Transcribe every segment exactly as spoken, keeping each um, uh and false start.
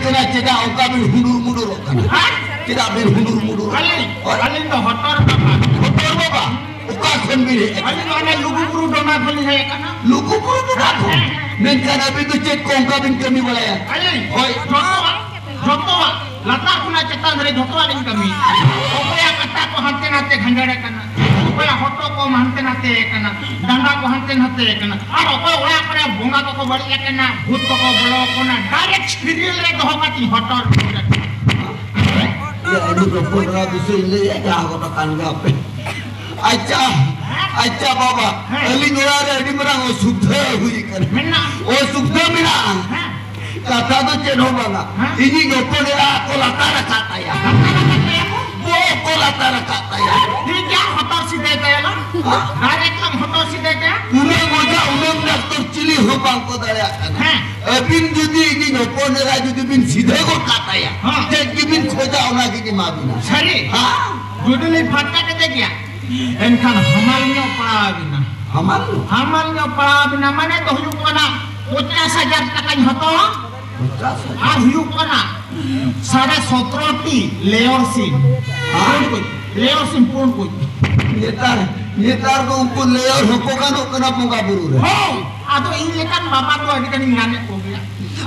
ᱠᱟᱱᱟ, ᱪᱮᱫᱟᱜ ᱚᱱᱠᱟ ᱵᱤᱱ ᱦᱩᱰᱩᱨ ᱢᱩᱰᱩᱨᱚᱜ ᱠᱟᱱᱟ? ᱦᱮᱸ? ᱪᱮᱫᱟᱜ ᱵᱤᱱ ᱦᱩᱰᱩᱨ ᱢᱩᱰᱩᱨᱚᱜ ᱠᱟᱱᱟ? ᱟᱹᱞᱤᱧ, ᱦᱳᱭ᱾ ᱟᱹᱞᱤᱧ ᱫᱚ ᱦᱚᱴᱚᱨ ᱵᱟᱵᱟ᱾ ᱦᱚᱴᱚᱨ ᱵᱟᱵᱟ? ᱚᱠᱟ ᱠᱷᱚᱱ ᱵᱤᱱ ᱦᱮᱡ ᱟᱠᱟᱱᱟ? ᱟᱹᱞᱤᱧ ᱫᱚ ᱚᱱᱮ ᱞᱩᱜᱩᱵᱩᱨᱩ ᱰᱚᱸᱰᱟ ᱠᱷᱚᱱ ᱞᱤᱧ ᱦᱮᱡ ᱟᱠᱟᱱᱟ᱾ ᱞᱩᱜᱩᱵᱩᱨᱩ ᱰᱚᱸᱰᱟ ᱠᱷᱚᱱ? ᱦᱮᱸ, ᱦᱮᱸ᱾ ᱢᱮᱱᱠᱷᱟᱱ ᱟᱹᱵᱤᱱ ᱫᱚ ᱪᱮᱫ ᱠᱚ ᱚᱱᱠᱟ ᱵᱤᱱ ᱠᱟᱹᱢᱤ ᱵᱟᱲᱟᱭᱟ? ᱟᱹᱞᱤᱧ? ᱦᱳᱭ᱾ ᱡᱚᱛᱚᱣᱟᱜ, ᱡᱚᱛᱚᱣᱟᱜ, ᱞᱟᱛᱟᱨ ᱠᱷᱚᱱᱟᱜ ᱪᱮᱛᱟᱱ ᱫᱷᱟᱹᱨᱤᱡ ᱡᱚᱛᱚᱣᱟᱜ ᱞᱤᱧ ᱠᱟᱹᱢᱤᱭᱟ᱾ ᱚᱠᱚᱭᱟᱜ ᱠᱟᱴᱟ ᱠᱚ ᱦᱟᱱᱛᱮ ᱱᱟᱛᱮ ᱜᱷᱟᱸᱡᱟᱲ ᱟᱠᱟᱱᱟ, ᱚᱠᱚᱭᱟᱜ ᱦᱚᱴᱚᱜ ᱠᱚ ᱦᱟᱱᱛᱮ ᱱᱟᱛᱮ ᱟᱠᱟᱱᱟ, ᱰᱟᱸᱰᱟ ᱠᱚ ᱦᱟᱱᱛᱮ ᱱᱟᱛᱮ ᱟᱠᱟᱱᱟ, ᱟᱨ ᱚᱠᱚᱭ ᱚᱲᱟᱜ ᱠᱚᱨᱮ ᱵᱚᱸᱜᱟ ᱠᱚᱠᱚ ᱵᱟᱹᱲᱤᱡ ᱟᱠᱟᱱᱟ, ᱵᱷᱩᱛ ᱠᱚᱠᱚ ᱵᱚᱞᱚ ᱟᱠᱟᱱᱟ, direct serial ᱨᱮ ᱫᱚᱦᱚ ᱠᱟᱛᱮᱧ ᱦᱚᱴᱚᱨ ᱨᱩᱣᱟᱹᱲ ᱟᱠᱟᱱᱟ᱾ ᱤᱭᱟᱹ, ᱟᱹᱰᱤ ᱜᱚᱯᱚᱞ ᱨᱟᱣ ᱵᱤᱥᱚᱭ ᱞᱟᱹᱭ ᱮᱫᱟ, ᱜᱚᱴᱟ ᱠᱟᱱ ᱜᱮᱭᱟ ᱯᱮ᱾ ᱟᱪᱪᱷᱟ, ᱟᱪᱪᱷᱟ ᱵᱟᱵᱟ, ᱦᱮᱸ᱾ ᱟᱹᱞᱤᱧ ᱚᱲᱟᱜ ᱨᱮ ᱟᱹᱰᱤ ᱢᱟᱨᱟᱝ ᱚᱥᱩᱵᱤᱫᱷᱟ ᱦᱩᱭ ᱟᱠᱟᱱᱟ᱾ ᱢᱮᱱᱟᱜᱼᱟ᱾ ᱚᱥᱩᱵᱤᱫᱷᱟ ᱢᱮᱱᱟᱜᱼᱟ᱾ ᱦᱮᱸ᱾ ᱠᱟᱛᱷᱟ ᱫᱚ ᱪᱮᱫ ᱦᱚᱸ ᱵᱟᱝᱟ᱾ ᱦᱮᱸ᱾ ᱤᱧᱤᱡ ᱦᱚᱯᱚᱱ ᱮᱨᱟ ᱠᱚ ᱞᱟᱛᱟᱨ ᱟᱠᱟᱫ ᱛᱟᱭᱟ᱾ ᱞᱟᱛᱟᱨ ᱟᱠᱟᱫ ᱛᱟᱭᱟ ᱠᱚ? ᱵᱚᱦᱚᱜ ᱠᱚ ᱞᱟᱛᱟᱨ ᱟᱠᱟᱫ ᱛᱟᱭᱟ᱾ ᱴᱷᱤᱠ ᱜᱮᱭᱟ, ᱦᱚᱴᱚᱨ ᱥᱤᱫᱷᱟᱹᱭ ᱛᱟᱭᱟ ᱞᱟᱝ᱾ ᱦᱮᱸ᱾ Direct ᱞᱟᱝ ᱦᱚᱴᱚᱨ ᱥᱤᱫᱷᱟᱹᱭ ᱛᱟᱭᱟ᱾ ᱩᱱᱟᱹᱜ ᱚᱡᱷᱟ, ᱩᱱᱟᱹᱜ ᱰᱟᱠᱛᱚᱨ ᱪᱤᱞᱤ ᱦᱚᱸ ᱵᱟᱝ ᱠᱚ ᱫᱟᱲᱮᱭᱟᱜ ᱠᱟᱱᱟ᱾ ᱦᱮᱸ᱾ ᱟᱹᱵᱤᱱ ᱡᱩᱫᱤ ᱤᱧᱤᱡ ᱦᱚᱯᱚᱱ ᱮᱨᱟ ᱡᱩᱫᱤ ᱵᱤᱱ ᱥᱤᱫᱷᱟᱹ ᱜᱚᱫ ᱠᱟᱜ ᱛᱟᱭᱟ, ᱦᱮᱸ᱾ ᱪᱮᱫ ᱜᱮᱵᱤᱱ ᱠᱷᱚᱡᱟ ᱚᱱᱟ ᱜᱮᱧ ᱮᱢᱟ ᱵᱤᱱᱟ᱾ ᱥᱟᱹᱨᱤ? ᱦᱮᱸ᱾ ᱡᱩᱫᱤ ᱞᱤᱧ ᱯᱷᱟᱴᱠᱟ ᱠᱮᱫᱮ ᱜᱮᱭᱟ, ᱮᱱᱠᱷᱟᱱ ᱦᱟᱢᱟᱞ ᱧᱚᱜ ᱯᱟᱲᱟᱣ ᱟᱵᱤᱱᱟ᱾ ᱦᱟᱢᱟᱞ ᱧᱚᱜ? ᱦᱟᱢᱟᱞ ᱧᱚᱜ ᱯᱟᱲᱟᱣ ᱟᱵᱤᱱᱟ ᱢᱟᱱᱮ ᱫᱚ ᱦᱩᱭᱩᱜ ᱠᱟᱱᱟ ᱯᱚᱧᱪᱟᱥ ᱦᱟᱡᱟᱨ ᱴᱟᱠᱟᱧ ᱦᱟᱛᱟᱣᱟ᱾ ᱯᱚᱧᱪᱟᱥ ᱦᱟᱡᱟᱨ? ᱟᱨ ᱦᱩᱭᱩᱜ ᱠᱟᱱᱟ ᱥᱟᱲᱮ ᱥᱚᱛᱨᱚ ᱴᱤ ᱞᱮᱭᱚᱨ ᱥᱤᱢ᱾ ᱦᱮᱸ? ᱯᱩᱸᱰ ᱠᱩᱡ, ᱞᱮᱭᱚᱨ ᱥᱤᱢ ᱯᱩᱸᱰ ᱠᱩᱡ᱾ ᱱᱮᱛᱟᱨ, ᱱᱮᱛᱟᱨ ᱫᱚ ᱩᱱᱠᱩ ᱞᱮᱭᱚᱨ ᱦᱚᱸᱠᱚ ᱜᱟᱱᱚᱜ ᱠᱟᱱᱟ ᱵᱚᱸᱜᱟ ᱵᱩᱨᱩ ᱨᱮ᱾ ᱦᱳᱭ, ᱟᱫᱚ ᱤᱧ ᱞᱮᱠᱟᱱ ᱵᱟᱵᱟ ᱫᱚ ᱟᱹᱰᱤ ᱜᱟᱱᱤᱧ ᱜᱟᱱᱮᱫ ᱠᱚᱜᱮᱭᱟ᱾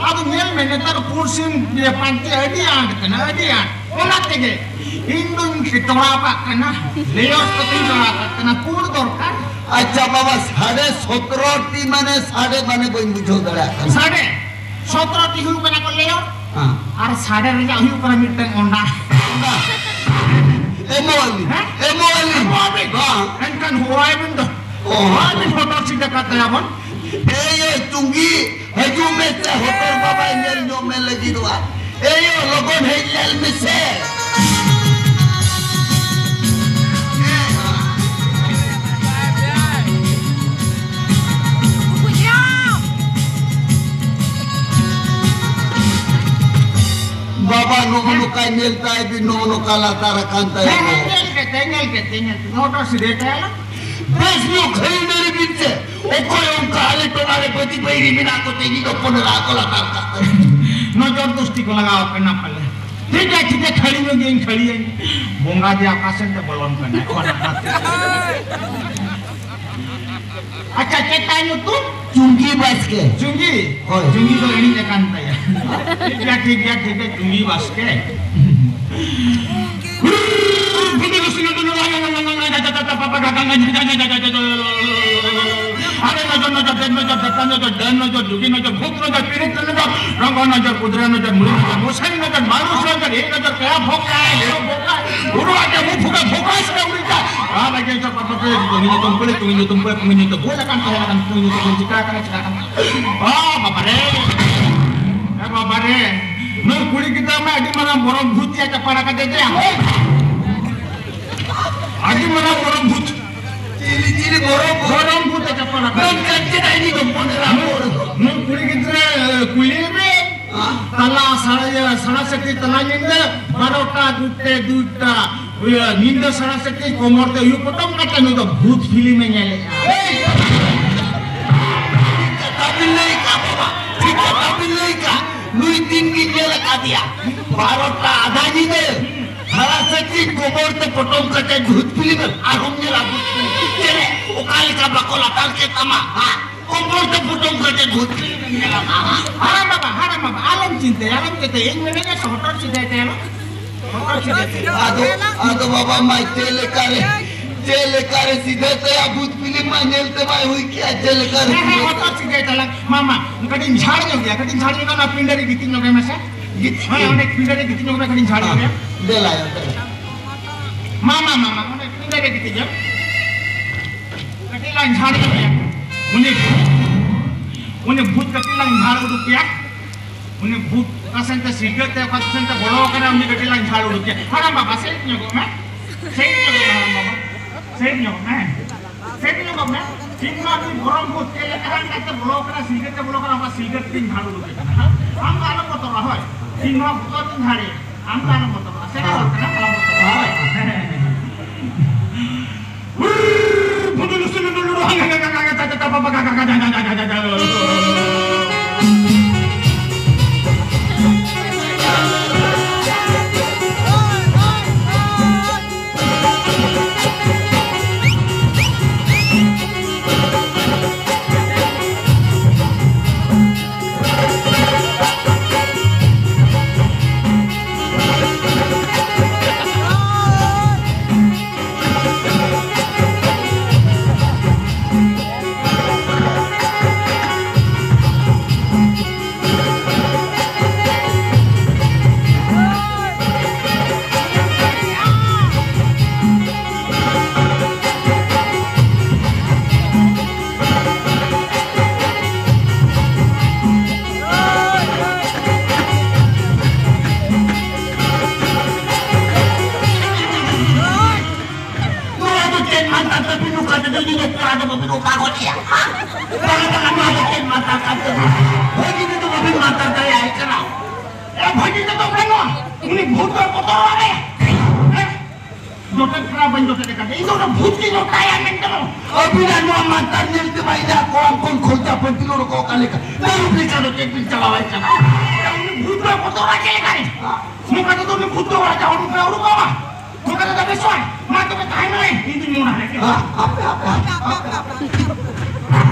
ᱟᱫᱚ ᱧᱮᱞ ᱢᱮ, ᱱᱮᱛᱟᱨ ᱯᱩᱸᱰ ᱥᱤᱢ ᱤᱭᱟᱹ ᱯᱟᱱᱛᱮ ᱟᱹᱰᱤ ᱟᱸᱴ ᱠᱟᱱᱟ, ᱟᱹᱰᱤ ᱟᱸᱴ᱾ ᱚᱱᱟ ᱛᱮᱜᱮ ᱤᱧ ᱫᱚᱧ ᱛᱚᱲᱟᱣ ᱠᱟᱜ ᱠᱟᱱᱟ, ᱞᱮᱭᱚᱨ ᱠᱟᱛᱮᱧ ᱛᱚᱲᱟᱣ ᱠᱟᱜ ᱠᱟᱱᱟ, ᱯᱩᱸᱰ ᱫᱚᱨᱠᱟᱨ᱾ ᱟᱪᱪᱷᱟ ᱵᱟᱵᱟ, ᱥᱟᱲᱮ ᱥᱚᱛᱨᱚ ᱴᱤ ᱢᱟᱱᱮ ᱥᱟᱰᱮ ᱢᱟᱱᱮ ᱵᱟᱹᱧ ᱵᱩᱡᱷᱟᱹᱣ ᱫᱟᱲᱮᱭᱟᱜ ᱠᱟᱱᱟ᱾ ᱥᱟᱰᱮ? ᱥᱚᱛᱨᱚ ᱴᱤ ᱦᱩᱭᱩᱜ ᱠᱟᱱᱟ ᱠᱚ ᱞᱮᱭᱚᱨ, ᱦᱮᱸ᱾ ᱟᱨ ᱥᱟᱰᱮ ᱨᱮᱭᱟᱜ ᱦᱩᱭᱩᱜ ᱠᱟᱱᱟ ᱢᱤᱫᱴᱟᱝ ᱚᱸᱰᱟ᱾ ᱚᱸᱰᱟ᱾ ᱮᱢᱚᱜ ᱟᱹᱞᱤᱧ, ᱦᱮᱸ? ᱮᱢᱚᱜ ᱟᱹᱞᱤᱧ᱾ ᱦᱮᱸ᱾ ᱮᱱᱠᱷᱟᱱ ᱦᱚᱦᱚᱭ ᱵᱤᱱ ᱫᱚ᱾ ᱚ᱾ ᱦᱚᱦᱚᱭ ᱵᱤᱱ, ᱦᱚᱴᱚᱨ ᱥᱤᱫᱷᱟᱹ ᱠᱟᱛᱮ ᱟᱵᱚᱱ᱾ ᱮᱭ, ᱮᱭ, ᱪᱩᱝᱜᱤ, ᱦᱤᱡᱩᱜ ᱢᱮᱥᱮ, ᱦᱚᱴᱚᱨ ᱵᱟᱵᱟᱭ ᱧᱮᱞ ᱧᱚᱜ ᱢᱮ ᱞᱟᱹᱜᱤᱫᱚᱜᱼᱟ᱾ ᱮᱭ ᱭᱳ, ᱞᱚᱜᱚᱱ ᱦᱮᱡ ᱧᱮᱞ ᱢᱮᱥᱮ᱾ ᱵᱟᱵᱟ, ᱱᱚᱜᱼᱚ ᱱᱚᱝᱠᱟ ᱧᱮᱞ ᱛᱟᱭ ᱵᱤᱱ, ᱱᱚᱜᱼᱚ ᱱᱚᱝᱠᱟ ᱞᱟᱛᱟᱨ ᱟᱠᱟᱱ ᱛᱟᱭᱟ᱾ ᱦᱮᱸ, ᱦᱮᱸ, ᱧᱮᱞ ᱠᱮᱫ ᱛᱟᱭᱟ, ᱧᱮᱞ ᱠᱮᱫ ᱛᱟᱭᱟ, ᱧᱮᱞ ᱠᱮᱫ ᱛᱟᱭᱟ᱾ ᱦᱚᱴᱚᱨ ᱥᱤᱫᱷᱟᱹ ᱛᱟᱭᱟ᱾ ᱵᱮᱥ ᱧᱚᱜ ᱠᱷᱟᱹᱞᱤ ᱞᱟᱹᱭ ᱵᱤᱱ ᱥᱮ, ᱚᱠᱚᱭ ᱚᱱᱠᱟ ᱟᱞᱮ ᱴᱚᱞᱟ ᱨᱮ ᱵᱟᱹᱫᱤ ᱵᱟᱹᱭᱨᱤ ᱢᱮᱱᱟᱜ ᱠᱚᱛᱮ ᱤᱧ ᱦᱚᱯᱚᱱ ᱮᱨᱟ ᱠᱚ ᱞᱟᱛᱟᱨ ᱠᱟᱜ ᱛᱟᱹᱞᱤᱧ? ᱱᱚᱡᱚᱨ ᱫᱩᱥᱴᱤ ᱠᱚ ᱞᱟᱜᱟᱣ ᱠᱟᱱᱟ ᱯᱟᱞᱮ᱾ ᱴᱷᱤᱠ ᱜᱮᱭᱟ, ᱴᱷᱤᱠ ᱜᱮᱭᱟ, ᱠᱷᱟᱹᱲᱤ ᱧᱚᱜ ᱜᱤᱭᱟᱹᱧ, ᱠᱷᱟᱹᱲᱤᱭᱟᱹᱧ᱾ ᱵᱚᱸᱜᱟ ᱡᱮ ᱚᱠᱟ ᱥᱮᱱ ᱛᱮ ᱵᱚᱞᱚᱱ ᱠᱟᱱᱟᱭ, ᱚᱱᱟ ᱠᱷᱟᱹᱛᱤᱨ᱾ ᱟᱪᱪᱷᱟ, ᱪᱮᱫ ᱛᱟᱭ ᱧᱩᱛᱩᱢ? ᱪᱩᱝᱜᱤ ᱵᱟᱥᱠᱮ᱾ ᱪᱩᱝᱜᱤ? ᱦᱳᱭ᱾ ᱪᱩᱝᱜᱤ ᱫᱚ ᱮᱱᱮᱡ ᱟᱠᱟᱱ ᱛᱟᱭᱟ᱾ ᱴᱷᱤᱠ ᱜᱮᱭᱟ, ᱴᱷᱤᱠ ᱜᱮᱭᱟ, ᱴᱷᱤᱠ ᱜᱮᱭᱟ, ᱪᱩᱝᱜᱤ ᱵᱟᱥᱠᱮ᱾ ᱟᱨᱮ ᱱᱚᱡᱚᱨ, ᱱᱚᱡᱚᱨ, ᱫᱮᱵ ᱱᱚᱡᱚᱨ, ᱫᱮᱵ ᱱᱚᱡᱚᱨ, ᱡᱩᱜᱤ ᱱᱚᱡᱚᱨ, ᱵᱷᱩᱛ ᱱᱚᱡᱚᱨ, ᱯᱤᱨᱤᱛ ᱱᱚᱡᱚᱨ, ᱨᱚᱝᱜᱚ ᱱᱚᱡᱚᱨ, ᱠᱩᱫᱨᱟ ᱱᱚᱡᱚᱨ, ᱢᱩᱞᱤ ᱱᱚᱡᱚᱨ, ᱢᱚᱥᱟᱨᱤ ᱱᱚᱡᱚᱨ, ᱢᱟᱱᱩᱥ ᱱᱚᱡᱚᱨ, ᱦᱤ ᱱᱚᱡᱚᱨ, ᱠᱟᱭᱟ ᱵᱷᱚᱠᱟ, ᱦᱤᱨᱚ ᱵᱷᱚᱠᱟ, ᱩᱨᱩ ᱟᱡᱟ ᱢᱩ ᱯᱷᱩᱠᱟ, ᱵᱷᱚᱠᱟ ᱥᱮ ᱩᱲᱤ ᱡᱟ᱾ ᱟᱨ ᱟᱡ ᱪᱚᱯᱟ ᱯᱟᱯᱮ, ᱛᱩᱢᱤ ᱧᱩᱛᱩᱢ ᱠᱚᱞᱮ, ᱛᱩᱢᱤ ᱧᱩᱛᱩᱢ ᱠᱚᱞᱮ, ᱛᱩᱢᱤ ᱧᱩᱛᱩᱢ ᱵᱚᱞ ᱟᱠᱟᱱ ᱛᱟᱦᱮᱸ ᱠᱟᱱᱟ, ᱛᱩᱢᱤ ᱧᱩᱛᱩᱢ ᱪᱤᱠᱟ ᱟᱠᱟᱱᱟ, ᱪᱤᱠᱟ ᱟᱠᱟᱱᱟ᱾ ᱚ ᱵᱟᱵᱟ ᱨᱮ, ᱮ ᱵᱟᱵᱟ ᱨᱮ, ᱱᱩᱭ ᱠᱩᱲᱤ ᱜᱤᱫᱽᱨᱟᱹ ᱢᱟ ᱟᱹᱰᱤ ᱢᱟᱨᱟᱝ ᱵᱚᱨᱚᱢ ᱵᱷᱩᱛ ᱮ ᱪᱟᱯᱟᱲ ᱟᱠᱟᱫᱮ ᱫᱮᱭᱟ᱾ ᱟᱹᱰᱤ ᱢᱟᱨᱟᱝ ᱵᱚᱨᱚᱢ ᱵᱷᱩᱛ᱾ ᱪᱤᱞᱤ, ᱪᱤᱞᱤ ᱵᱚᱨᱚᱢ ᱵᱷᱩᱛ? ᱵᱚᱨᱚᱢ ᱵᱷᱩᱛ ᱮ ᱪᱟᱯᱟᱲ ᱟᱠᱟᱫᱮ᱾ ᱱᱩᱭ ᱠᱟᱹᱴᱤᱡ ᱟᱭ ᱱᱤ ᱫᱚ ᱯᱚᱱᱰᱨᱟ ᱵᱚᱨᱚᱢ᱾ ᱱᱩᱭ ᱠᱩᱲᱤ ᱜᱤᱫᱽᱨᱟᱹ ᱠᱩᱞᱤ ᱨᱮ ᱛᱟᱞᱟ ᱥᱟᱲᱟ, ᱥᱟᱲᱟ ᱥᱟᱹᱴᱤ ᱛᱟᱞᱟ ᱧᱤᱫᱟᱹ ᱵᱟᱨᱚᱴᱟ ᱜᱩᱴᱮ ᱫᱩᱴᱟ, ᱤᱭᱟᱹ, ᱧᱤᱫᱟᱹ ᱥᱟᱲᱟ ᱥᱟᱹᱴᱤ ᱠᱚᱢᱚᱨ ᱛᱮ ᱩᱭᱩ ᱯᱚᱴᱚᱢ ᱠᱟᱛᱮ ᱱᱩᱭ ᱫᱚ ᱵᱷᱩᱛ ᱯᱷᱤᱞᱢ ᱮ ᱧᱮᱞᱮᱜᱼᱟ᱾ ᱮᱭ! ᱴᱷᱤᱠ ᱠᱟᱛᱷᱟ ᱵᱤᱱ ᱞᱟᱹᱭ ᱠᱟᱜ ᱵᱟᱵᱟ, ᱴᱷᱤᱠ ᱠᱟᱛᱷᱟ ᱵᱤᱱ ᱞᱟᱹᱭ ᱠᱟᱜ᱾ ᱱᱩᱭ ᱫᱤᱱ ᱜᱤᱧ ᱧᱮᱞ ᱟᱠᱟᱫᱮᱭᱟ, ᱵᱟᱨᱚᱴᱟ ᱟᱫᱷᱟ ᱧᱤᱫᱟᱹ ᱥᱟᱲᱟ ᱥᱟᱹᱴᱤ ᱠᱚᱢᱚᱨ ᱛᱮ ᱯᱚᱴᱚᱢ ᱠᱟᱛᱮ ᱵᱷᱩᱛ ᱯᱷᱤᱞᱢ ᱟᱨᱦᱚᱸᱢ ᱧᱮᱞᱟ, ᱵᱷᱩᱛ ᱯᱷᱤᱞᱢ᱾ ᱪᱮᱫ ᱚᱠᱟ ᱞᱮᱠᱟ ᱵᱟᱠᱚ ᱞᱟᱛᱟᱨ ᱠᱮᱫ ᱛᱟᱢᱟ, ᱦᱟ? ᱠᱚᱢᱚᱨ ᱛᱮ ᱯᱚᱴᱚᱢ ᱠᱟᱛᱮ ᱵᱷᱩᱛ ᱯᱷᱤᱞᱢ ᱧᱮᱞᱟ᱾ ᱦᱟᱲᱟᱢ ᱵᱟᱵᱟ, ᱦᱟᱲᱟᱢ ᱵᱟᱵᱟ, ᱟᱞᱚᱢ ᱪᱤᱱᱛᱟᱹᱭᱟ, ᱟᱞᱚᱢ ᱪᱤᱱᱛᱟᱹᱭᱟ, ᱤᱧ ᱢᱮᱱᱮᱫ ᱦᱚᱴᱚᱨ ᱥᱤᱫᱷᱟᱹᱭ ᱛᱟᱭᱟ, ᱦᱚᱴᱚᱨ ᱥᱤᱫᱷᱟᱹᱭ ᱛᱟᱭᱟ᱾ ᱟᱫᱚ, ᱟᱫᱚ ᱵᱟᱵᱟ ᱢᱟ ᱪᱮᱫ ᱞᱮᱠᱟᱨᱮ, ᱪᱮᱫ ᱞᱮᱠᱟᱨᱮ ᱥᱤᱫᱷᱟᱹ ᱛᱟᱭᱟ ᱵᱷᱩᱛ ᱯᱷᱤᱞᱢ ᱢᱟ ᱧᱮᱞ ᱛᱮ ᱵᱟᱭ ᱦᱩᱭ ᱠᱮᱭᱟ, ᱪᱮᱫ ᱞᱮᱠᱟᱨᱮ ᱦᱮᱸ, ᱦᱮᱸ, ᱥᱤᱫᱷᱟᱹ ᱦᱚᱴᱚᱨ ᱥᱤᱫᱷᱟᱹᱭ ᱛᱟᱞᱟᱝ᱾ ᱢᱟ, ᱢᱟ, ᱠᱟᱹᱴᱤᱡ ᱤᱧ ᱡᱷᱟᱲ ᱧᱚᱜ ᱜᱮᱭᱟ, ᱠᱟᱹᱴᱤᱡ ᱤᱧ ᱡᱷᱟᱲ ᱧᱚᱜ ᱜᱮᱭᱟ, ᱚᱱᱟ ᱯᱤᱸᱰᱟᱹ ᱨᱮ ᱜᱤᱛᱤᱡ ᱧᱚᱜ ᱢᱮ ᱥᱮ᱾ ᱜᱤᱛᱤᱡ ᱦᱮᱸ, ᱜᱮ? ᱚᱸᱰᱮ ᱯᱤᱸᱰᱟᱹ ᱨᱮ ᱜᱤᱛᱤᱡ ᱧᱚᱜ ᱢᱮ, ᱠᱟᱹᱴᱤᱡ ᱤᱧ ᱡᱷᱟᱲ ᱧᱚᱜ ᱜᱮᱭᱟ᱾ ᱫᱮᱞᱟᱭᱟ, ᱫᱮᱞᱟ᱾ ᱢᱟ, ᱢᱟ, ᱢᱟ, ᱢᱟ, ᱚᱸᱰᱮ ᱯᱤᱸᱰᱟᱹ ᱨᱮ ᱜᱤᱛᱤᱡ ᱧᱚᱜ᱾ ᱠᱟᱹᱴᱤᱡ ᱞᱟᱝ ᱡᱷᱟᱲ ᱧᱚᱜ ᱜᱮᱭᱟ᱾ ᱩᱱᱤ, ᱩᱱᱤ ᱵᱷᱩᱛ ᱠᱟᱹᱴᱤᱡ ᱞᱟᱝ ᱡᱷᱟᱲ ᱩᱰᱩᱠ ᱜᱮᱭᱟ᱾ ᱩᱱᱤ ᱵᱷᱩᱛ ᱚᱠᱟ ᱥᱮᱱ ᱛᱮ ᱥᱤᱨᱜᱟᱹ ᱛᱮ ᱚᱠᱟ ᱥᱮᱱ ᱛᱮ ᱵᱚᱞᱚ ᱟᱠᱟᱱᱟ, ᱩᱱᱤ ᱠᱟᱹᱴᱤᱡ ᱞᱟᱝ ᱡᱷᱟᱲ ᱩᱰᱩᱠᱮᱭᱟ᱾ ᱦᱟᱲᱟᱢ ᱵᱟᱵᱟ, ᱥᱮᱫ ᱧᱚᱜᱚᱜ ᱢᱮ, ᱥᱮᱫ ᱧᱚᱜᱚᱜ ᱢᱮ, ᱦᱟᱲᱟᱢ ᱵᱟᱵᱟ, ᱥᱮᱫ ᱧᱚᱜᱚᱜ ᱢᱮ, ᱥᱮᱫ ᱧᱚᱜᱚᱜ ᱢᱮ᱾ ᱤᱧ ᱢᱟ ᱩᱱᱤ ᱵᱚᱨᱚᱢ ᱵᱷᱩᱛ ᱪᱮᱫ ᱞᱮᱠᱟ ᱦᱟᱸᱜ ᱠᱟᱛᱮ ᱵᱚᱞᱚ ᱟᱠᱟᱱᱟ, ᱥᱤᱨᱜᱟᱹ ᱛᱮ ᱵᱚᱞᱚ ᱟᱠᱟᱱᱟ, ᱚᱱᱟ ᱥᱤᱨᱜᱟᱹ ᱛᱮᱧ ᱡᱷᱟᱲ ᱩᱰᱩᱠᱮ ᱠᱟᱱᱟ᱾ ᱦᱟᱲᱟᱢ, ᱟᱢ ᱫᱚ ᱟᱞᱚᱢ ᱵᱚᱛᱚᱨᱚᱜᱼᱟ, ᱦᱳᱭ᱾ ᱤᱧ ᱱᱚᱣᱟ ᱵᱚᱛᱚᱨ ᱛᱮᱧ ᱡᱷᱟᱲᱮᱭᱟ, ᱟᱢ ᱫᱚ ᱟᱞᱚᱢ ᱵᱚᱛᱚᱨᱚᱜᱼᱟ, ᱥᱮ ᱟᱞᱚᱢ ᱵᱚᱛᱚᱨᱚᱜᱼᱟ, ᱦᱳᱭ᱾ ᱱᱚᱝᱠᱟ ᱠᱚ ᱞᱟᱹᱭᱟ᱾ ᱵᱟᱝ, ᱵᱟᱝ, ᱱᱚᱣᱟ ᱫᱚ ᱪᱮᱫ ᱢᱟᱛᱟᱞ ᱠᱟᱱ ᱛᱟᱵᱚᱱᱟ? ᱵᱷᱟᱹᱜᱤ ᱛᱮᱫᱚ ᱵᱟᱵᱤᱱ ᱢᱟᱛᱟᱞ ᱫᱟᱲᱮᱭᱟᱭ ᱠᱟᱱᱟ᱾ ᱮ, ᱵᱷᱟᱹᱜᱤ ᱛᱮᱫᱚ ᱵᱟᱹᱱᱩᱜᱼᱟ᱾ ᱩᱱᱤ ᱵᱷᱩᱛ ᱫᱚ ᱵᱚᱛᱚᱨ ᱟᱭ᱾ ᱦᱮᱸ? ᱡᱚᱴᱮᱫ ᱠᱷᱟᱨᱟᱯ ᱵᱟᱹᱧ ᱡᱚᱴᱮᱫ ᱟᱠᱟᱫ᱾ ᱤᱧ ᱫᱚ ᱚᱱᱟ ᱵᱷᱩᱛ ᱜᱮ ᱡᱚᱴᱟᱭᱟ ᱢᱮᱱᱛᱮ ᱫᱚ᱾ ᱟᱹᱵᱤᱱᱟᱜ ᱱᱚᱣᱟ ᱢᱟᱛᱟᱞ ᱧᱮᱞ ᱛᱮᱢᱟ ᱤᱧᱟᱜ ᱠᱚᱲᱟᱢ ᱠᱷᱚᱱ ᱠᱷᱚᱨᱪᱟ ᱯᱟᱹᱛᱤ ᱞᱚᱲᱚ ᱠᱚ ᱚᱠᱟ ᱞᱮᱠᱟ? ᱫᱟᱹᱨᱩᱵ ᱞᱮᱠᱟ ᱫᱚ ᱪᱮᱫ ᱵᱤᱱ ᱪᱟᱞᱟᱣᱟᱭ ᱠᱟᱱᱟ? ᱩᱱᱤ ᱵᱷᱩᱛ ᱫᱚ ᱵᱚᱛᱚᱨ ᱟᱭ ᱪᱮᱫ ᱞᱮᱠᱟ ᱨᱮ? ᱱᱚᱝᱠᱟ ᱛᱮᱫᱚ ᱩᱱᱤ ᱵᱷᱩᱛ ᱫᱚ ᱚᱲᱟᱜ ᱡᱟᱦᱟᱸ ᱩᱰᱩᱠ ᱩᱰᱩᱠᱚᱜᱼᱟ᱾ ᱱᱚᱝᱠᱟ ᱛᱮᱫᱚ ᱵᱮᱥᱚᱜᱼᱟᱭ᱾ ᱢᱟ ᱛᱚᱵᱮ ᱛᱟᱦᱮᱱ ᱢᱮ, ᱤᱧ ᱫᱩᱧ ᱢᱚᱱᱟ ᱞᱮᱫ ᱜᱮ᱾ ᱦᱟᱯᱮ, ᱦᱟᱯᱮ, ᱦᱟᱯᱮ, ᱦᱟᱯᱮ, ᱦᱟᱯᱮ᱾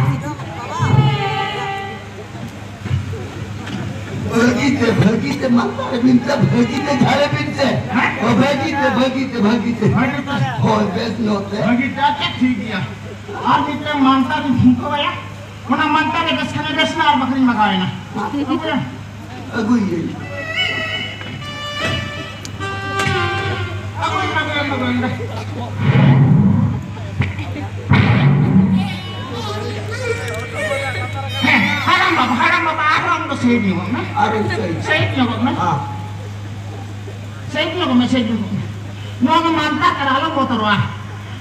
ᱵᱷᱟᱹᱜᱤ ᱛᱮ, ᱵᱷᱟᱹᱜᱤ ᱛᱮ ᱢᱟᱛᱟᱞ ᱵᱤᱱ ᱛᱮ, ᱵᱷᱟᱹᱜᱤ ᱛᱮ ᱡᱷᱟᱲᱮ ᱵᱤᱱ ᱛᱮ᱾ ᱦᱮᱸ? ᱚ, ᱵᱷᱟᱹᱜᱤ ᱛᱮ, ᱵᱷᱟᱹᱜᱤ ᱛᱮ, ᱵᱷᱟᱹᱜᱤ ᱛᱮ᱾ ᱵᱷᱟᱹᱜᱤ ᱛᱮ᱾ ᱦᱳᱭ, ᱵᱮᱥ ᱧᱚᱜ ᱛᱮ᱾ ᱵᱷᱟᱹᱜᱤ ᱛᱮ, ᱟᱪᱪᱷᱟ, ᱴᱷᱤᱠ ᱜᱮᱭᱟ᱾ ᱟᱨ ᱢᱤᱫᱴᱟᱝ ᱢᱟᱱᱛᱟᱨ ᱤᱧ ᱯᱷᱩᱸᱠᱟᱹᱣᱟᱭᱟ᱾ ᱚᱱᱟ ᱢᱟᱱᱛᱟᱨ ᱨᱮ ᱵᱮᱥ ᱠᱷᱟᱱᱮ ᱵᱮᱥ ᱮᱱᱟ, ᱟᱨ ᱵᱟᱠᱷᱟᱱᱤᱧ ᱵᱟᱜᱟᱣ ᱮᱱᱟ᱾ ᱟᱹᱜᱩᱭᱟᱹᱧ᱾ ᱟᱹᱜᱩᱭ ᱢᱮ, ᱟᱹᱜᱩᱭ ᱢᱮ, ᱟᱹᱜᱩᱭ ᱢᱮ᱾ ᱦᱮᱸ, ᱦᱟᱲᱟᱢ ᱵᱟᱵᱟ, ᱦᱟᱲᱟᱢ ᱵᱟᱵᱟ, ᱟᱨᱦᱚᱸ ᱟᱢ ᱫᱚ ᱥᱟᱭᱤᱰ ᱧᱚᱜᱚᱜ ᱢᱮ᱾ ᱟᱨᱦᱚᱸ ᱥᱟᱭᱤᱰ᱾ ᱥᱟᱭᱤᱰ ᱧᱚᱜᱚᱜ ᱢᱮ᱾ ᱦᱮᱸ᱾ ᱥᱟᱭᱤᱰ ᱧᱚᱜᱚᱜ ᱢᱮ, ᱥᱟᱭᱤᱰ ᱧᱚᱜᱚᱜ ᱢᱮ᱾ ᱱᱚᱣᱟ ᱫᱚ ᱢᱟᱱᱛᱟᱨ ᱠᱟᱱᱟ, ᱟᱞᱚᱢ ᱵᱚᱛᱚᱨᱚᱜᱼᱟ᱾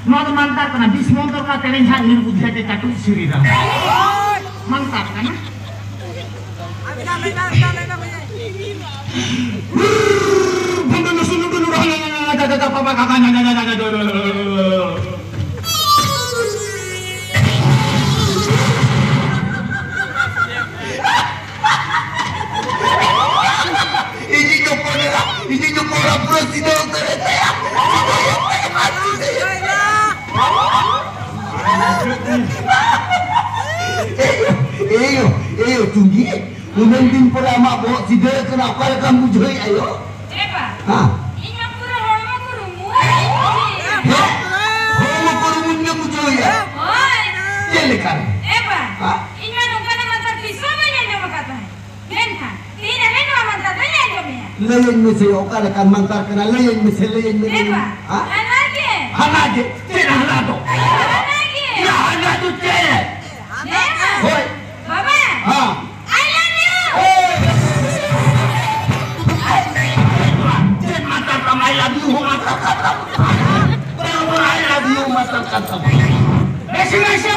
ᱱᱚᱣᱟ ᱫᱚ ᱢᱟᱱᱛᱟᱨ ᱠᱟᱱᱟ, ᱵᱤᱥ ᱢᱚᱱᱛᱚᱨ ᱠᱟᱱᱟ, ᱛᱮᱨᱮᱧ ᱦᱟᱸᱜ ᱱᱤᱨᱵᱩᱫᱷᱤᱭᱟ ᱛᱮ ᱪᱟᱴᱩᱵ ᱥᱤᱨᱤ ᱫᱟ᱾ ᱢᱟᱱᱛᱟᱨ ᱠᱟᱱᱟ᱾ ᱤᱧᱤᱡ ᱦᱚᱯᱚᱱ ᱮᱨᱟ, ᱤᱧᱤᱡ ᱦᱚᱯᱚᱱ ᱮᱨᱟ ᱯᱩᱨᱟᱹ ᱥᱤᱫᱷᱟᱹ ᱩᱛᱟᱹᱨ ᱮᱱ ᱛᱟᱭᱟ᱾ ᱮᱭᱳ, ᱮᱭᱳ, ᱮᱭᱳ, ᱪᱩᱝᱜᱤ, ᱩᱱᱟᱹᱜ ᱫᱤᱱ ᱯᱚᱨᱮ ᱟᱢᱟᱜ ᱵᱚᱦᱚᱜ ᱥᱤᱫᱷᱟᱹ ᱟᱠᱟᱱᱟ, ᱚᱠᱟ ᱞᱮᱠᱟᱢ ᱵᱩᱡᱷᱟᱹᱣᱮᱫᱼᱟ ᱭᱳ? ᱮ ᱵᱟ, ᱦᱮᱸ᱾ ᱤᱧ ᱢᱟ ᱯᱩᱨᱟᱹ ᱦᱚᱲᱢᱚ ᱠᱚ ᱨᱩᱢᱩᱭ᱾ ᱦᱮᱸ? ᱦᱚᱲᱢᱚ ᱠᱚ ᱨᱩᱢᱩᱭ ᱜᱮ ᱵᱩᱡᱷᱟᱹᱣᱮᱫᱼᱟ? ᱦᱳᱭ᱾ ᱪᱮᱫ ᱞᱮᱠᱟ ᱨᱮ? ᱮ ᱵᱟ, ᱦᱮᱸ? ᱤᱧ ᱢᱟ ᱱᱚᱝᱠᱟᱱᱟᱜ ᱢᱟᱛᱚ ᱛᱤᱥ ᱦᱚᱸ ᱵᱟᱹᱧ ᱟᱸᱡᱚᱢ ᱟᱠᱟᱫ ᱛᱟᱦᱮᱸᱫ᱾ ᱢᱮᱱᱠᱷᱟᱱ ᱛᱮᱦᱮᱧ ᱟᱞᱮ ᱱᱚᱣᱟ ᱢᱟᱱᱛᱟᱨ ᱫᱚᱧ ᱟᱸᱡᱚᱢᱮᱭᱟ᱾ ᱞᱟᱹᱭᱟᱹᱧ ᱢᱮᱥᱮ, ᱚᱠᱟ ᱞᱮᱠᱟᱱ ᱢᱟᱱᱛᱟᱨ ᱠᱟᱱᱟ? ᱞᱟᱹᱭᱟᱹᱧ ᱢᱮᱥᱮ, ᱞᱟᱹᱭᱟᱹᱧ ᱢᱮ, ᱞᱟᱹᱭᱟᱹᱧ ᱢᱮ᱾ ᱮ ᱵᱟ, ᱦᱮᱸ? ᱦᱟᱱᱟ ᱜᱮ᱾ ᱦᱟᱱᱟ ᱜᱮ? ᱪᱮᱫ ᱦᱟᱱᱟ ᱫᱚ? ᱦᱟᱱᱟ ᱜᱮ᱾ ᱭᱟ, ᱦᱟᱱᱟ ᱫᱚ ᱪᱮᱫ? ᱮ ᱵᱟ, ᱦᱳᱭ᱾ ᱵᱟᱵᱟ, ᱦᱮᱸ᱾ I love you᱾ ᱪᱮᱫ ᱢᱟᱱᱛᱟᱨ ᱛᱟᱢ? I love you ᱦᱚᱸ ᱢᱟᱱᱛᱟᱨ ᱠᱟᱱ ᱛᱟᱢ᱾ ᱵᱟᱝ, ᱵᱟᱝ, I love you ᱢᱟᱱᱛᱟᱨ ᱠᱟᱱ ᱛᱟᱢ᱾ ᱵᱮᱥᱤ, ᱵᱮᱥᱤ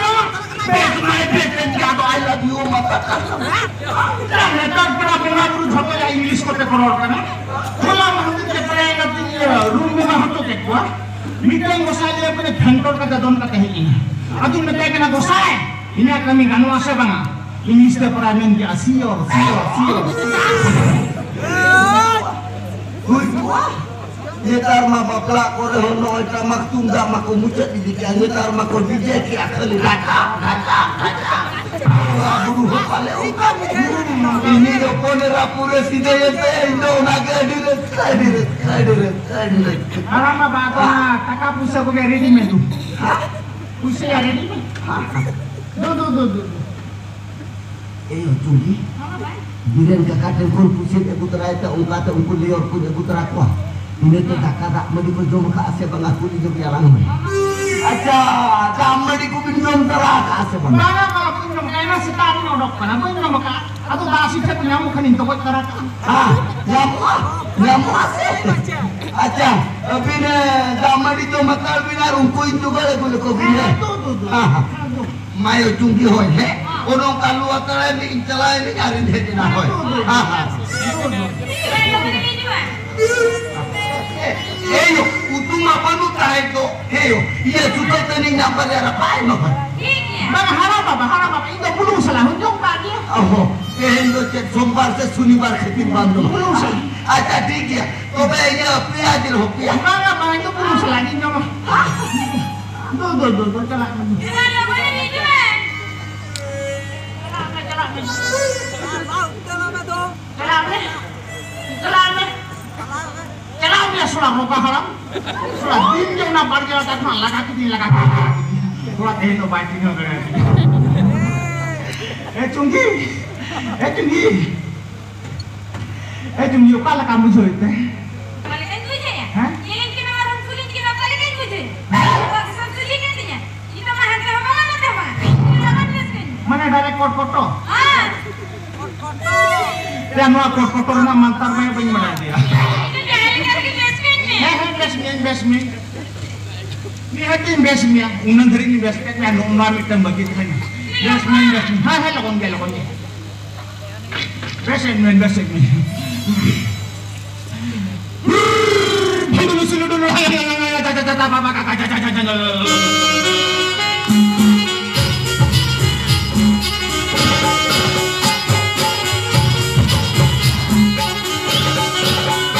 ᱠᱚᱛᱮ ᱠᱚ ᱨᱚᱲ ᱠᱟᱱᱟ᱾ ᱦᱚᱞᱟ ᱢᱟᱦᱫᱮᱨ ᱛᱮ ᱯᱨᱟᱭ ᱠᱟᱛᱮ ᱤᱭᱟᱹ ᱨᱩᱢ ᱵᱚᱸᱜᱟ ᱦᱚᱪᱚ ᱠᱮᱫ ᱠᱚᱣᱟ᱾ ᱢᱤᱫᱴᱟᱝ ᱜᱚᱸᱥᱟᱭ ᱞᱟᱹᱭ ᱠᱟᱱᱟ ᱯᱷᱮᱱᱴᱚᱨ ᱠᱟᱛᱮ ᱫᱚᱱ ᱠᱟᱛᱮ ᱦᱮᱡ ᱮᱱᱟ᱾ ᱟᱫᱚᱧ ᱢᱮᱛᱟᱭ ᱠᱟᱱᱟ, "ᱜᱚᱸᱥᱟᱭ, ᱤᱧᱟᱹᱜ ᱠᱟᱹᱢᱤ ᱜᱟᱱᱚᱜᱼᱟ ᱥᱮ ᱵᱟᱝᱟ?" ᱤᱝᱞᱤᱥ ᱛᱮ ᱯᱨᱟᱭ ᱢᱮᱱ ᱠᱮᱜᱼᱟ, "ᱥᱤᱭᱳᱨ, ᱥᱤᱭᱳᱨ, ᱥᱤᱭᱳᱨ᱾" ᱦᱩᱭ ᱠᱚᱜᱼᱟ᱾ ᱱᱮᱛᱟᱨ ᱢᱟ ᱵᱟᱯᱞᱟ ᱠᱚᱨᱮ ᱦᱚᱸ ᱱᱚᱜᱼᱚᱭ ᱴᱟᱢᱟᱠ ᱛᱩᱢᱫᱟᱜ ᱢᱟᱠᱚ ᱢᱩᱪᱟᱹᱫ ᱤᱫᱤ ᱠᱮᱜᱼᱟ, ᱱᱮᱛᱟᱨ ᱢᱟᱠᱚ ᱰᱤᱡᱮ ᱠᱮᱜᱼᱟ, ᱠᱷᱟᱹᱞᱤ ᱰᱷᱟᱠᱟ, ᱰᱷᱟᱠᱟ, ᱰᱷᱟᱠᱟ᱾ ᱵᱟᱵᱟ ᱵᱩᱨᱩ ᱦᱚᱸ ᱯᱟᱞᱮ ᱚᱱᱠᱟ ᱜᱮ᱾ ᱤᱧᱤᱡ ᱦᱚᱯᱚᱱ ᱮᱨᱟ ᱯᱩᱨᱟᱹ ᱥᱤᱫᱷᱟᱹᱭᱮᱱ ᱛᱟᱭᱟ, ᱤᱧ ᱫᱚ ᱚᱱᱟᱜᱮ ᱟᱹᱰᱤ ᱨᱟᱹᱥᱠᱟᱹ, ᱟᱹᱰᱤ ᱨᱟᱹᱥᱠᱟᱹ, ᱟᱹᱰᱤ ᱨᱟᱹᱥᱠᱟᱹ, ᱟᱹᱰᱤ ᱨᱟᱹᱥᱠᱟᱹ᱾ ᱦᱟᱲᱟᱢ ᱵᱟᱵᱟ ᱫᱚ ᱚᱱᱟ ᱴᱟᱠᱟ ᱯᱩᱭᱥᱟᱹ ᱠᱚᱜᱮ ᱨᱮᱰᱤᱢᱮᱰ᱾ ᱯᱩᱭᱥᱟᱹ ᱭᱟ ᱨᱮᱰᱤᱢᱮᱰ᱾ ᱫᱩ, ᱫᱩ, ᱫᱩ, ᱫᱩ, ᱫᱩ᱾ ᱮᱭ ᱪᱩᱝᱜᱤ, ᱵᱤᱨᱮᱱ ᱠᱟᱠᱟ ᱴᱷᱮᱱ ᱠᱷᱚᱱ ᱯᱩᱭᱥᱟᱹᱧ ᱟᱹᱜᱩ ᱛᱚᱨᱟᱭ ᱛᱮ, ᱚᱱᱠᱟᱛᱮ ᱩᱱᱠᱩ ᱞᱮᱭᱚᱨ ᱠᱚᱧ ᱟᱹᱜᱩ ᱛᱚᱨᱟ ᱠᱚᱣᱟ᱾ ᱤᱱᱟᱹᱛᱮ ᱫᱟᱠᱟ ᱫᱟᱜ ᱢᱟᱹᱰᱤ ᱠᱚ ᱡᱚᱢ ᱟᱠᱟᱫᱼᱟ ᱥᱮ ᱵᱟᱝᱟ, ᱠᱩᱞᱤ ᱧᱚᱜ ᱭᱟᱞᱟᱝ ᱢᱮ᱾ ᱟᱪᱪᱷᱟ, ᱫᱟᱜ ᱢᱟᱹᱰᱤ ᱠᱚᱵᱤᱱ ᱡᱚᱢ ᱛᱚᱨᱟ ᱟᱠᱟᱫᱼᱟ ᱥᱮ ᱵᱟᱝᱟ? ᱵᱟᱝᱟ, ᱵᱟᱝᱟ, ᱵᱟᱹᱧ ᱡᱚᱢ ᱠᱟᱜᱼᱟ᱾ ᱮᱱᱟᱝ ᱥᱮᱛᱟᱜ ᱨᱤᱧ ᱚᱰᱚᱠ ᱠᱟᱱᱟ, ᱵᱟᱹᱧ ᱡᱚᱢ ᱟᱠᱟᱫᱼᱟ᱾ ᱟᱫᱚ ᱫᱟᱜ ᱥᱤᱴᱷᱟᱹ ᱠᱚ ᱧᱟᱢᱚᱜ ᱠᱷᱟᱱᱤᱧ ᱛᱚᱜᱚᱡ ᱛᱟᱨᱟ ᱠᱟᱜᱼᱟ᱾ ᱦᱮᱸ, ᱧᱟᱢᱚᱜᱼᱟ, ᱧᱟᱢᱚᱜᱼᱟ ᱥᱮ? ᱟᱪᱪᱷᱟ, ᱟᱹᱵᱤᱱ, ᱮ, ᱫᱟᱜ ᱢᱟᱹᱰᱤ ᱡᱚᱢ ᱦᱟᱛᱟᱲ ᱵᱤᱱ ᱟᱨ ᱩᱱᱠᱩᱧ ᱡᱚᱜᱟᱲ ᱟᱹᱜᱩ ᱞᱮᱠᱚ ᱵᱤᱱ, ᱦᱮᱸ? ᱦᱮᱸ, ᱫᱩ, ᱫᱩ, ᱫᱩ᱾ ᱦᱮᱸ, ᱦᱮᱸ᱾ ᱦᱮᱸ, ᱫᱩ᱾ ᱢᱟᱭᱳ ᱪᱩᱝᱜᱤ ᱦᱚᱭ, ᱦᱮᱸ? ᱚᱱᱚ ᱚᱱᱠᱟ ᱞᱩ ᱦᱟᱛᱟᱲᱟᱭ ᱢᱮ, ᱤᱧ ᱪᱟᱞᱟᱣ ᱮᱱᱟᱹᱧ ᱟᱨᱤᱧ ᱦᱮᱡ ᱮᱱᱟ, ᱦᱚᱭ᱾ ᱦᱮᱸ, ᱦᱮᱸ᱾ ᱮᱭ ᱭᱳ, ᱩᱛᱩ ᱢᱟ ᱵᱟᱹᱱᱩᱜ ᱛᱟᱦᱮᱸ ᱫᱚ᱾ ᱦᱮᱸ ᱭᱳ, ᱤᱭᱟᱹ ᱥᱩᱛᱟᱹ ᱛᱟᱹᱱᱤᱡ ᱱᱟᱢᱵᱟᱨ ᱨᱮ ᱨᱟᱯᱟᱜ ᱮᱢ ᱦᱚᱭ᱾ ᱵᱟᱝ, ᱦᱟᱲᱟᱢ ᱵᱟᱵᱟ, ᱦᱟᱲᱟᱢ ᱵᱟᱵᱟ, ᱤᱧ ᱫᱚ ᱵᱩᱞᱩᱝ ᱥᱟᱞᱟᱜ ᱦᱚᱸᱧ ᱡᱚᱢ ᱠᱟᱜ ᱜᱮᱭᱟ᱾ ᱚᱦᱚ, ᱛᱮᱦᱮᱧ ᱫᱚ ᱪᱮᱫ ᱥᱳᱢᱵᱟᱨ ᱥᱮ ᱥᱚᱱᱤᱵᱟᱨ ᱠᱷᱟᱹᱛᱤᱨ ᱵᱟᱢ ᱡᱚᱢ? ᱵᱩᱞᱩᱝ ᱥᱟᱞᱟᱜ᱾ ᱟᱪᱪᱷᱟ, ᱴᱷᱤᱠ ᱜᱮᱭᱟ᱾ ᱛᱚᱵᱮ ᱤᱭᱟᱹ ᱯᱮᱸᱭᱟᱡᱽ ᱨᱮᱦᱚᱸ ᱯᱮᱸᱭᱟᱡᱽ᱾ ᱵᱟᱝᱟ, ᱵᱟᱝ, ᱤᱧ ᱫᱚ ᱵᱩᱞᱩᱝ ᱥᱟᱞᱟᱜ ᱜᱤᱧ ᱡᱚᱢᱟ᱾ ᱫᱩ, ᱫᱩ, ᱫᱩ, ᱫᱩ, ᱪᱟᱞᱟᱜ ᱢᱮ᱾ ᱪᱟᱞᱟᱜ ᱢᱮ, ᱪᱟᱞᱟᱜ ᱢᱮ᱾ ᱪᱟᱞᱟᱜ ᱢᱮ᱾ ᱪᱟᱞᱟᱜ ᱢᱮ᱾ ᱪᱟᱞᱟᱜ ᱢᱮ, ᱥᱚᱲᱟ ᱨᱚᱜᱟ ᱦᱟᱲᱟᱢ᱾ ᱥᱚᱲᱟ ᱫᱤᱱ ᱜᱮ ᱚᱱᱟ ᱵᱟᱲᱜᱮ ᱞᱟᱛᱟᱨ ᱠᱷᱚᱱᱟᱜ ᱞᱟᱜᱟ ᱠᱤᱫᱤᱧ, ᱞᱟᱜᱟ ᱠᱤᱫᱤᱧ᱾ ᱥᱚᱲᱟ ᱛᱮᱦᱮᱧ ᱫᱚ ᱵᱟᱭ ᱪᱤᱱᱦᱟᱹᱣ ᱫᱟᱲᱮᱭᱟᱫᱤᱧᱟ᱾ ᱮ ᱪᱩᱝᱜᱤ, ᱮ ᱪᱩᱝᱜᱤ, ᱮ ᱪᱩᱝᱜᱤ, ᱚᱠᱟ ᱞᱮᱠᱟᱢ ᱵᱩᱡᱷᱟᱹᱣᱮᱫ ᱛᱮ? ᱚᱠᱟ ᱞᱮᱠᱟᱧ ᱵᱩᱡᱷᱟᱹᱣᱮᱫᱼᱟ? ᱦᱮᱸ? ᱧᱮᱞᱤᱧ ᱠᱟᱱᱟ ᱟᱨ ᱩᱱᱠᱩ ᱞᱤᱧ ᱠᱟᱱᱟ, ᱚᱠᱟ ᱞᱮᱠᱟᱧ ᱵᱩᱡᱷᱟᱹᱣᱮᱫᱼᱟ? ᱵᱚᱦᱚᱜ ᱜᱮ ᱥᱟᱢ ᱥᱩᱡᱤ ᱠᱟᱱ ᱛᱤᱧᱟ᱾ ᱤᱧ ᱫᱚ ᱢᱟ ᱦᱟᱱᱛᱮ ᱦᱚᱸ ᱵᱟᱝᱟ, ᱱᱚᱛᱮ ᱦᱚᱸ ᱵᱟᱝᱟ᱾ ᱤᱧ ᱫᱚ ᱵᱟᱝᱟ dress ᱠᱟᱹᱧ᱾ ᱢᱟᱱᱮ direct ᱠᱚᱴ ᱠᱚᱴᱚ? ᱦᱮᱸ᱾ ᱭᱟ, ᱱᱚᱣᱟ ᱠᱚᱴ ᱠᱚᱴᱚ ᱨᱮᱱᱟᱜ ᱢᱟᱱᱛᱟᱨ ᱢᱟ ᱵᱟᱹᱧ ᱵᱟᱲᱟᱭ ᱜᱮᱭᱟ᱾ ᱤᱧ ᱫᱚ ᱡᱟᱦᱟᱸ ᱞᱮᱠᱟ ᱨᱮᱜᱮ ᱵᱮᱥ ᱠᱟᱹᱧ ᱢᱮ᱾ ᱦᱮᱸ, ᱦᱮᱸ, ᱵᱮᱥ ᱢᱤᱭᱟᱹᱧ, ᱵᱮᱥ ᱢᱤᱭᱟᱹᱧ᱾ ᱱᱤᱦᱟᱹᱛᱤᱧ ᱵᱮᱥ ᱢᱮᱭᱟ, ᱩᱱᱟᱹᱜ ᱫᱷᱟᱹᱨᱤᱡ ᱤᱧ ᱵᱮᱥ ᱠᱮᱫ ᱢᱮᱭᱟ, ᱱᱚᱜᱼᱚ ᱱᱚᱣᱟ ᱢᱤᱫᱴᱟᱝ ᱵᱟᱹᱠᱤ ᱛᱟᱦᱮᱸᱱᱟ᱾ ᱵᱮᱥ ᱢᱤᱭᱟᱹᱧ, ᱵᱮᱥ ᱢᱤᱭᱟᱹᱧ᱾ ᱦᱮᱸ, ᱦᱮᱸ, ᱞᱚᱜᱚᱱ ᱜᱮ, ᱞᱚᱜᱚᱱ ᱜᱮ᱾ ᱵᱮᱥᱮᱫ ᱢᱮ, ᱵᱮᱥᱮᱫ ᱢᱮ᱾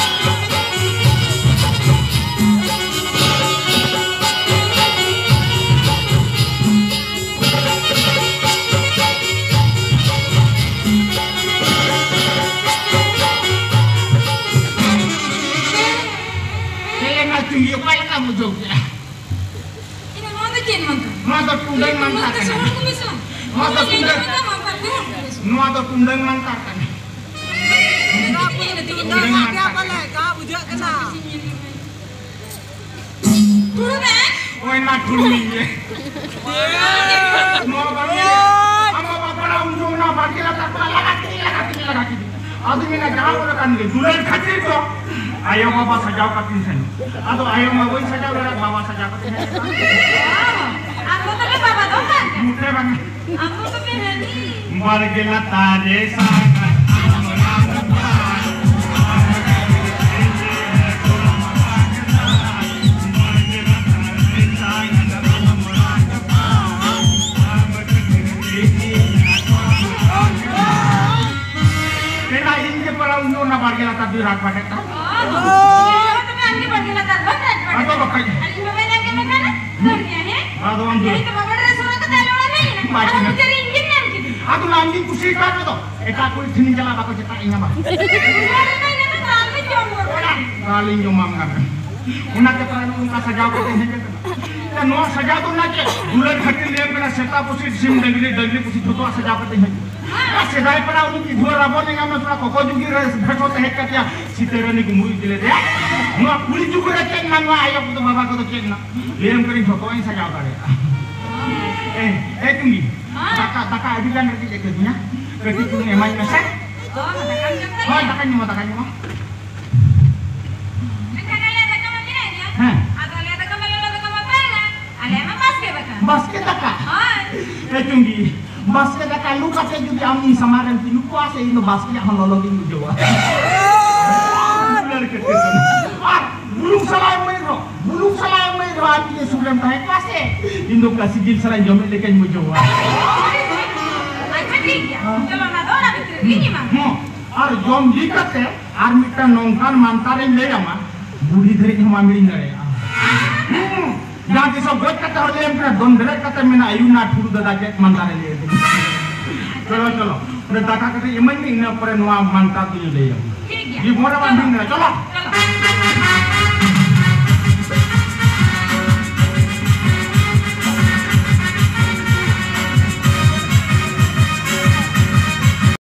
ᱪᱮᱫ ᱞᱮᱠᱟ ᱪᱩᱝᱜᱤ, ᱚᱠᱟ ᱞᱮᱠᱟᱢ ᱵᱩᱡᱷᱟᱹᱣ ᱠᱮᱜᱼᱟ? ᱤᱧ ᱫᱚ ᱱᱚᱣᱟ ᱫᱚ ᱪᱮᱫ ᱢᱟᱱᱛᱟᱨ? ᱱᱚᱣᱟ ᱫᱚ ᱴᱩᱰᱟᱹᱝ ᱢᱟᱱᱛᱟᱨ ᱠᱟᱱᱟ᱾ ᱱᱚᱣᱟ ᱫᱚ ᱴᱩᱰᱟᱹᱝ, ᱱᱚᱣᱟ ᱫᱚ ᱴᱩᱰᱟᱹᱝ ᱢᱟᱱᱛᱟᱨ ᱠᱟᱱᱟ᱾ ᱪᱮᱫ ᱞᱮᱠᱟ ᱵᱩᱡᱷᱟᱹᱜ ᱠᱟᱱᱟ? ᱦᱩᱲᱩ ᱫᱟᱜ? ᱦᱳᱭ, ᱚᱱᱟ ᱦᱩᱲᱩ ᱜᱮ᱾ ᱱᱚᱣᱟ ᱵᱟᱲᱜᱮ, ᱟᱢ ᱵᱟᱵᱟ ᱯᱟᱲᱟ ᱩᱱ ᱡᱚᱠᱷᱚᱱ ᱚᱱᱟ ᱵᱟᱲᱜᱮ ᱞᱟᱛᱟᱨ ᱠᱷᱚᱱᱟᱜ ᱞᱟᱜᱟ ᱠᱮᱫᱮ, ᱞᱟᱜᱟ ᱠᱮᱫᱮ, ᱞᱟᱜᱟ ᱠᱮᱫᱮ᱾ ᱟᱫᱚᱧ ᱢᱮᱱᱟ, ᱡᱟᱦᱟᱸ ᱵᱚᱞᱮ ᱠᱟᱱ ᱜᱮ, ᱫᱩᱞᱟᱹᱲ ᱠᱷᱟᱹᱛᱤᱨ ᱫᱚ ᱟᱭᱳ ᱵᱟᱵᱟ ᱥᱟᱡᱟᱣ ᱠᱟᱛᱮᱧ ᱥᱮᱱᱚᱜ᱾ ᱟᱫᱚ ᱟᱭᱳ ᱢᱟ ᱵᱟᱹᱧ ᱥᱟᱡᱟᱣ ᱫᱟᱲᱮᱭᱟᱜ, ᱵᱟᱵᱟ ᱥᱟᱡᱟᱣ ᱠᱟᱛᱮᱧ ᱦᱮᱡ ᱟᱠᱟᱱ᱾ ᱟᱢ ᱫᱚ ᱛᱟᱦᱞᱮ ᱵᱟᱵᱟ ᱫᱚ ᱵᱟᱝ? ᱢᱚᱴᱮ ᱵᱟᱝ᱾ ᱟᱢ ᱫᱚ ᱛᱚᱵᱮ ᱦᱟᱹᱱᱤ᱾ ᱵᱟᱲᱜᱮ ᱞᱟᱛᱟᱨ ᱨᱮ ᱥᱟᱜᱟᱫ᱾ ᱯᱮᱲᱟ ᱤᱧ ᱜᱮ ᱯᱮᱲᱟ ᱩᱱᱤ ᱚᱱᱟ ᱵᱟᱲᱜᱮ ᱞᱟᱛᱟᱨ ᱫᱚᱭ ᱨᱟᱜ ᱵᱟᱲᱟᱭᱮᱫ ᱛᱟᱦᱮᱸᱫ᱾ ᱚ, ᱛᱚᱵᱮ ᱟᱢ ᱜᱮ ᱵᱟᱲᱜᱮ ᱞᱟᱛᱟᱨ ᱵᱟᱢ ᱨᱟᱜ ᱵᱟᱲᱟᱭᱮᱫ? ᱟᱫᱚ ᱵᱟᱠᱷᱟᱡ᱾ ᱟᱨ ᱤᱧ ᱵᱟᱵᱟᱭ ᱧᱟᱢ ᱠᱮᱫ ᱢᱮᱠᱷᱟᱱ? ᱫᱟᱹᱲ ᱢᱮᱭᱟ, ᱦᱮᱸ? ᱟᱫᱚ ᱟᱢ ᱫᱚ ᱡᱟᱹᱱᱤᱡ ᱛᱚ ᱵᱟᱵᱟ ᱰᱨᱮᱥ ᱦᱚᱨᱚᱜ ᱠᱟᱛᱮ ᱟᱞᱮ ᱚᱲᱟᱜ ᱦᱮᱡ ᱮᱱᱟ᱾ ᱵᱟᱭ ᱟᱫᱚ ᱪᱤᱱᱦᱟᱹ᱾ ᱵᱤᱪᱟᱹᱨᱤ ᱤᱧ ᱜᱮᱢ ᱧᱟᱢ ᱠᱮᱫᱤᱧᱟ᱾ ᱟᱫᱚ ᱟᱢ ᱜᱤᱧ ᱠᱩᱥᱤᱭᱟᱠᱟᱫ ᱢᱮᱫᱚ᱾ ᱮᱴᱟᱜ ᱠᱩᱲᱤ ᱴᱷᱮᱱᱤᱧ ᱪᱟᱞᱟᱜ ᱵᱟᱠᱚ ᱪᱮᱛᱟᱜ ᱤᱧᱟ ᱵᱟ᱾ ᱚᱲᱟᱜ ᱨᱮ ᱛᱟᱦᱮᱸ ᱠᱟᱛᱮ ᱫᱟᱞ ᱫᱚ ᱡᱚᱢ ᱜᱚᱫ ᱠᱟᱜ᱾ ᱫᱟᱞᱤᱧ ᱡᱚᱢᱟᱢ ᱠᱟᱱᱟ᱾ ᱚᱱᱟᱛᱮ ᱯᱟᱞᱮ ᱱᱚᱜᱼᱚ ᱱᱚᱝᱠᱟ ᱥᱟᱡᱟᱣ ᱠᱟᱛᱮ ᱦᱮᱡ ᱟᱠᱟᱱᱟ᱾ ᱱᱚᱣᱟ ᱥᱟᱡᱟᱣ ᱫᱚ ᱚᱱᱟ ᱪᱮᱫ? ᱫᱩᱞᱟᱹᱲ ᱠᱷᱟᱹᱛᱤᱨ ᱞᱟᱹᱭ ᱠᱟᱱᱟ, ᱥᱮᱛᱟ ᱯᱩᱥᱤ, ᱥᱤᱢ ᱰᱟᱹᱝᱨᱤ, ᱰᱟᱹᱝᱨᱤ ᱯᱩᱥᱤ ᱡᱷᱚᱛᱚᱣᱟᱜ ᱥᱟᱡᱟᱣ ᱠᱟᱛᱮ ᱦᱮᱡ ᱟᱠᱟᱱᱟ᱾ ᱟᱨ ᱥᱮᱫᱟᱭ ᱯᱟᱲᱟ ᱩᱱᱤ ᱵᱤᱫᱷᱩᱣᱟᱹ ᱨᱟᱵᱚᱱ ᱮᱸᱜᱟ ᱢᱮ ᱛᱷᱚᱲᱟ ᱠᱚᱠᱚ ᱡᱩᱜᱤ ᱨᱮ ᱵᱷᱮᱥᱚ ᱛᱟᱦᱮᱸ ᱠᱟᱛᱮᱭᱟ, ᱥᱤᱛᱟᱹ ᱨᱟᱹᱱᱤ ᱠᱩᱢᱵᱽᱲᱩ ᱤᱫᱤ ᱞᱮᱫᱮᱭᱟ᱾ ᱱᱚᱣᱟ ᱠᱩᱲᱤ ᱡᱩᱜᱽ ᱨᱮ ᱪᱮᱫ ᱱᱟ, ᱱᱚᱣᱟ ᱟᱭᱳ ᱠᱚᱫᱚ ᱵᱟᱵᱟ ᱠᱚᱫᱚ ᱪᱮᱫ ᱱᱟ? ᱞᱟᱹᱭᱟᱢ ᱠᱟᱹᱱᱟᱹᱧ ᱡᱷᱚᱛᱚᱣᱟᱜ ᱤᱧ ᱥᱟᱡᱟᱣ ᱫᱟᱲᱮᱭᱟᱜᱼᱟ᱾ ᱮ, ᱮ ᱴᱩᱝᱜᱤ, ᱦᱮᱸ᱾ ᱫᱟᱠᱟ, ᱫᱟᱠᱟ ᱟᱹᱰᱤ ᱜᱟᱱ ᱨᱮᱸᱜᱮᱡ ᱟᱠᱟᱫᱤᱧᱟ᱾ ᱠᱟᱹᱴᱤᱡ ᱪᱩᱞᱩᱝ ᱮᱢᱟᱹᱧ ᱢᱮᱥᱮ᱾ ᱚ, ᱫᱟᱠᱟᱢ ᱡᱚᱢ ᱫᱟᱲᱮᱭᱟᱜᱼᱟ? ᱦᱳᱭ, ᱫᱟᱠᱟᱧ ᱡᱚᱢᱟ, ᱫᱟᱠᱟᱧ ᱡᱚᱢᱟ᱾ ᱢᱮᱱᱠᱷᱟᱱ ᱟᱞᱮᱭᱟᱜ ᱫᱟᱠᱟ ᱢᱟ ᱢᱮᱱᱟᱜ ᱜᱮᱭᱟ᱾ ᱦᱮᱸ᱾ ᱟᱫᱚ ᱟᱞᱮᱭᱟᱜ ᱫᱟᱠᱟ ᱢᱟ ᱞᱚᱞᱚ ᱫᱟᱠᱟ ᱢᱟ ᱵᱟᱝᱟ᱾ ᱟᱞᱮᱭᱟᱜ ᱢᱟ ᱵᱟᱥᱠᱮ ᱫᱟᱠᱟ᱾ ᱵᱟᱥᱠᱮ ᱫᱟᱠᱟ? ᱦᱳᱭ᱾ ᱮ ᱴᱩᱝᱜᱤ, ᱵᱟᱥᱠᱮ ᱫᱟᱠᱟ ᱞᱩ ᱠᱟᱛᱮ ᱡᱩᱫᱤ ᱟᱢ ᱤᱧ ᱥᱟᱢᱟᱝ ᱨᱮᱢ ᱛᱤᱸᱜᱩ ᱠᱚᱜᱼᱟ ᱥᱮ, ᱤᱧ ᱫᱚ ᱵᱟᱥᱠᱮᱭᱟᱜ ᱦᱚᱸ ᱞᱚᱞᱚ ᱜᱤᱧ ᱵᱩᱡᱷᱟᱹᱣᱟ᱾ ᱟᱨ ᱵᱩᱞᱩᱝ ᱥᱟᱞᱟᱜ ᱮᱢ ᱮᱢᱟᱹᱧ ᱨᱮᱦᱚᱸ, ᱵᱩᱞᱩᱝ ᱥᱟᱞᱟᱜ ᱮᱢ ᱮᱢᱟᱹᱧ ᱨᱮᱦᱚᱸ, ᱟᱢ ᱡᱩᱫᱤ ᱥᱩᱨ ᱨᱮᱢ ᱛᱟᱦᱮᱸ ᱠᱚᱜᱼᱟ ᱥᱮ, ᱤᱧ ᱫᱚ ᱠᱟᱥᱤ ᱡᱤᱞ ᱥᱟᱞᱟᱜ ᱤᱧ ᱡᱚᱢᱮᱫ ᱞᱮᱠᱟᱧ ᱵᱩᱡᱷᱟᱹᱣᱟ᱾ ᱟᱪᱪᱷᱟ, ᱴᱷᱤᱠ ᱜᱮᱭᱟ᱾ ᱪᱚᱞᱚ, ᱚᱱᱟ ᱫᱚ ᱚᱱᱟ ᱵᱷᱤᱛᱨᱤ ᱨᱮᱜᱮ ᱤᱧ ᱮᱢᱟᱢ᱾ ᱦᱚᱸ, ᱟᱨ ᱡᱚᱢ ᱵᱤ ᱠᱟᱛᱮ ᱟᱨ ᱢᱤᱫᱴᱟᱝ ᱱᱚᱝᱠᱟᱱ ᱢᱟᱱᱛᱟᱨᱤᱧ ᱞᱟᱹᱭ ᱟᱢᱟ, ᱵᱩᱰᱷᱤ ᱫᱷᱟᱹᱨᱤᱡ ᱦᱚᱸ ᱵᱟᱢ ᱦᱤᱲᱤᱧ ᱫᱟᱲᱮᱭᱟᱜᱼᱟ᱾ ᱦᱩᱸ᱾ ᱡᱟᱦᱟᱸ ᱛᱤᱥ ᱦᱚᱸ ᱜᱚᱡ ᱠᱟᱛᱮ ᱦᱚᱲ ᱞᱟᱹᱭᱟᱢ ᱠᱟᱱᱟ, ᱫᱚᱱ ᱵᱮᱨᱮᱫ ᱠᱟᱛᱮ ᱢᱮᱱᱟ, "ᱟᱭᱩ ᱱᱟ ᱴᱷᱩᱲᱩ ᱫᱟᱫᱟ ᱪᱮᱫ ᱢᱟᱱᱛᱟᱨᱮ ᱞᱟᱹᱭ ᱟᱹᱫᱤᱧ?" ᱪᱚᱞᱚ, ᱪᱚᱞᱚ, ᱚᱸᱰᱮ ᱫᱟᱠᱟ ᱠᱟᱹᱴᱤᱡ ᱮᱢᱟᱹᱧ ᱢᱮ, ᱤᱱᱟᱹ ᱯᱚᱨᱮ ᱱᱚᱣᱟ ᱢᱟᱱᱛᱟᱨ ᱫᱚᱧ ᱞᱟᱹᱭᱟ᱾ ᱴᱷᱤᱠ ᱜᱮᱭᱟ᱾ ᱡᱤᱵᱚᱱ ᱨᱮ ᱵᱟᱝ ᱦᱤᱲᱤᱧ ᱫᱟᱲᱮᱭᱟᱜᱼᱟ᱾ ᱪᱚᱞᱚ᱾ ᱪᱚᱞᱚ᱾